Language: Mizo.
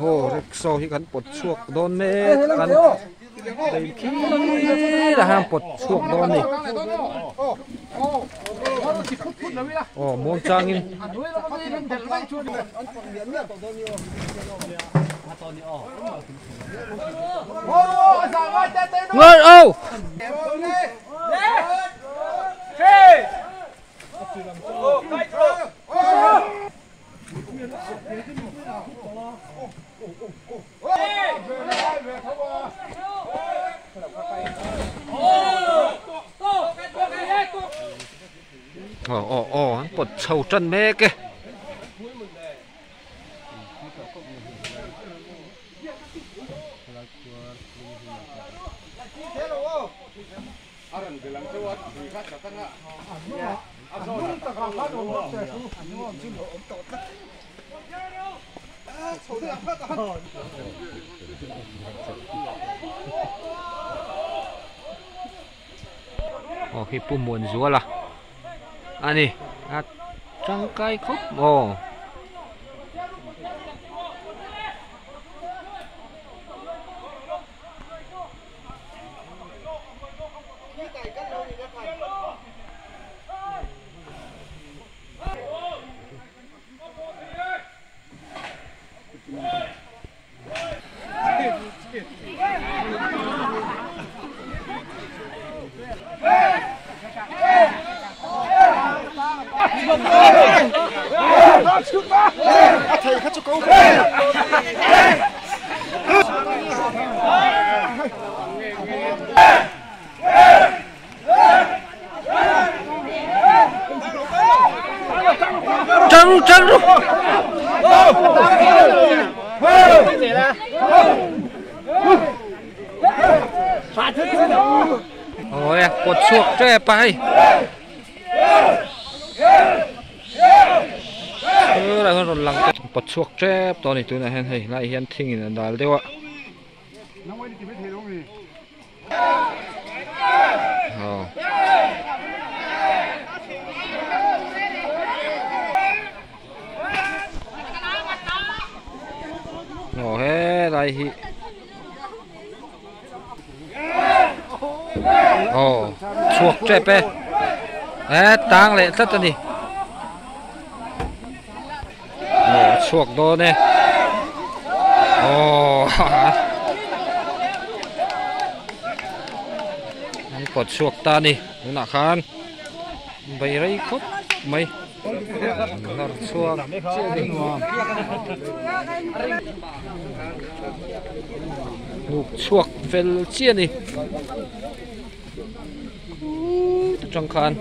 Aw rickshaw hi kan pawt chhuak dawn mek kan lei khilai hian pawt chhuak dawn a ni aw muang changin. Ngồi ô. Ồ ồ ồ, hắn pawt chho tan mek e. Aw khi pu muan zual a ani a tangkai khawp aw. Tang tang ru. Ôi, cột chuộc cho bay. Cứ là con lăng cột chuộc chép to này tôi này hay lại hiện thinh là đào đeo ạ. Ồ he đây hi. Ồ chuộc chép ấy. Ê tang lệ tất đi. Ồ chuộc đồ nè. Ồ. Anh cột chuộc ta đi, nó nạ khan. Bày rây khóc mày. Nor chuộc. Ngục chuộc vel chia đi. Trong khan.